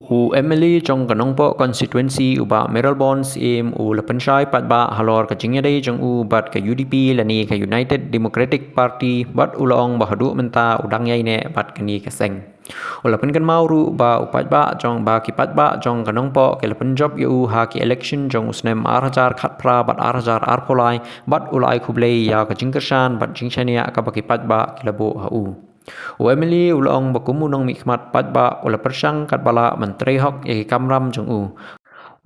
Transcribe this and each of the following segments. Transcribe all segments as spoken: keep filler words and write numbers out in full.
U M L A jong ka Nongpoh constituency u Bah Mayralborn Syiem u la pynshai paidbah halor ka jingïadei jong u bad ka U D P lane ka United Democratic Party bad u la ong ba haduh mynta u dang ïai neh bad kane ka seng. U la pynkynmaw ruh ba u paidbah jong ba ki paidbah jong ka Nongpoh ki la pynjop ïa u ha ki election jong u snem ar hajar khatphra bad ar hajar arphew lai bad u la ai khublei ïa ka jingkyrshan bad jingshaniah kaba ki paidbah ki la buh ha u. U M L A u la ong ba kum u nongmihkhmat paidbah u la pyrshang katba lah ban trei hok ïa ki kamram jong u.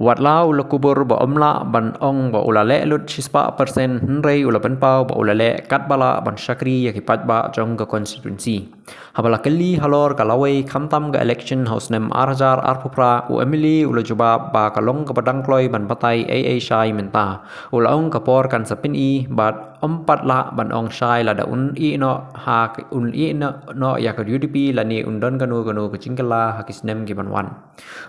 Wat la u la kubur ba um lah ban ong ba u la leh lut shispah percent hynrei u la pynpaw ba u la leh katba lah ban shakri ïa ki paidbah jong ka constituency. Haba la kylli halor ka lawei khamtam ka election ha u snem ar hajar arphew phra, u M L A u la jubab ba ka long kaba dang kloi ban batai ei ei shai mynta. U la ong ka por kan sa pyni bad um pat lah ban ong shai lada un ïeh noh ha ka, un ïeh noh, noh ïa ka U D P lane un don kano kano ka jingkylla ha ki snem ki ban wan.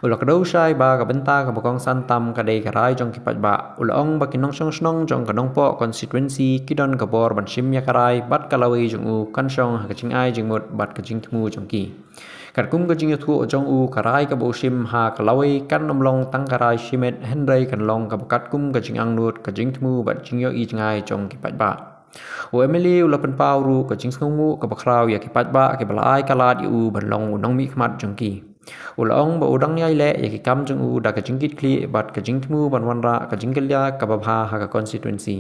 U la kdew shai ba ka bynta kaba kongsan tam ka dei ka rai jong ki paidbah. U la ong ba ki nongshong shnong jong ka Nongpoh constituency ki don ka bor ban shim ïa ka rai bad ka lawei jong u kan shong ha ka jingai jingmut bad ka jingthmu jong ki. Katkum ka jingïathuh jong u, ka rai kaba u shim ha ka lawei kan ym long tang ka rai shimet hynrei kan long kaba katkum ka jingangnud, ka jingthmu bad jingïohi jngai jong ki paidbah. U M L A u la pynpaw ruh ka jingsngewnguh kaba khraw ïa ki paidbah kiba la ai ka lad ïa u ban long u nongmihkhmat jong ki. U la ong ba u dang ïai leh ïa ki kam jong u da ka jingkitkhlieh bad ka jingthmu ban wanrah ka jingkyllia kaba bha ha ka constituency.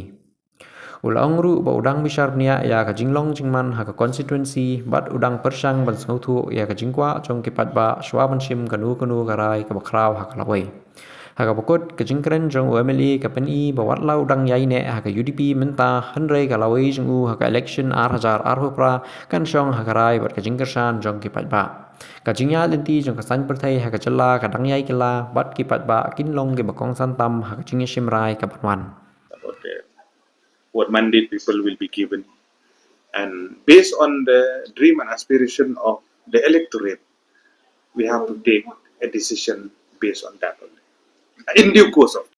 U la ong ruh ba u dang bishar bniah ïa ka jinglong jingman ha ka constituency bad u dang pyrshang ban sngewthuh ïa ka jingkwah jong ki paidbah shuwa ban shim kano kano ka rai kaba khraw ha ka lawei. Ha kaba kut, ka jingkren jong u M L A ka pyni ba wat la u dang ïai neh ha ka U D P mynta hynrei ka lawei jong u ha ka election ar hajar arphew phra kan shong ha ka rai bad ka jingkyrshan jong ki paidbah. Ka jingïaid lynti jong ka saiñ pyrthei ha ka jylla ka dang ïai kylla bad ki paidbah kin long kiba kongsan tam ha ka jingïashim rai ka ban wan. About the, what mandate people will be given. And based on the dream and aspiration of the electorate, we have to take a decision based on that only. In due course of